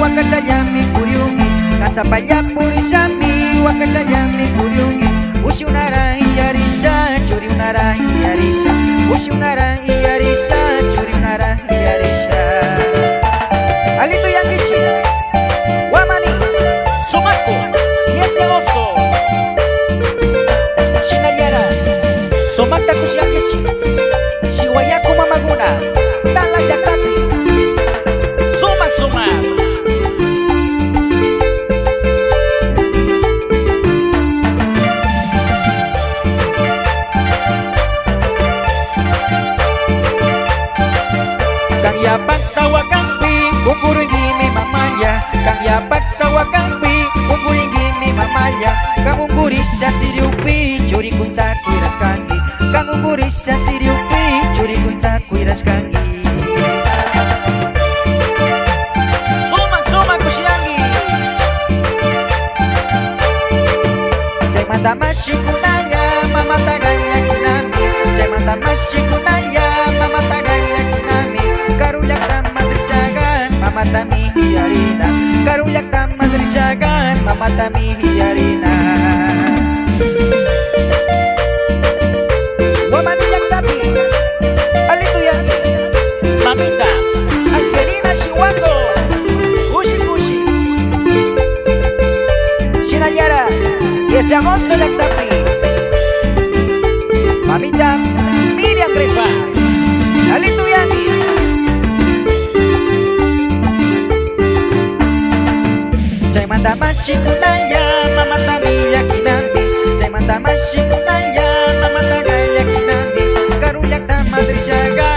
Wakashallami puriunki Kasapalla purishami wakashallami puriunki Ushiunara iyarisha churiunara iyarisha Ushiunara iyarisha churiunara iyarisha Alito yankichi Wamani Sumaco, 10 de agosto. Shinallara Sumakta kushiyankichi Shiwayaku mamaguna Tala llaktapi Sumac, sumac. Kang yapakta wakampi Kunguringimi mamaya Kang yapakta wakampi Kunguringimi mamaya Kang ungurisha siriupi Churikunta kuirashkanki Kang ungurisha siriupi Churikunta kuirashkanki Sumac, sumac, kushiyanki. Chaymanta mashikunalla mamata llakinami Chaymanta mashikunalla mamata llakinami Karullaktaman rishagan mamatami yarina Karullaktaman rishagan mamatami yarina Wamani llaktapi Alito yanki Mamita, Angelina Shiwando Kushi kushi Shinallara 10 de agosto llaktapi Mamita Miriam Grefa Alito yanki Chaymanta mashikunalla mamatami llakinami Chaymanta mashikunalla mamata llakinami Karullaktaman rishagan.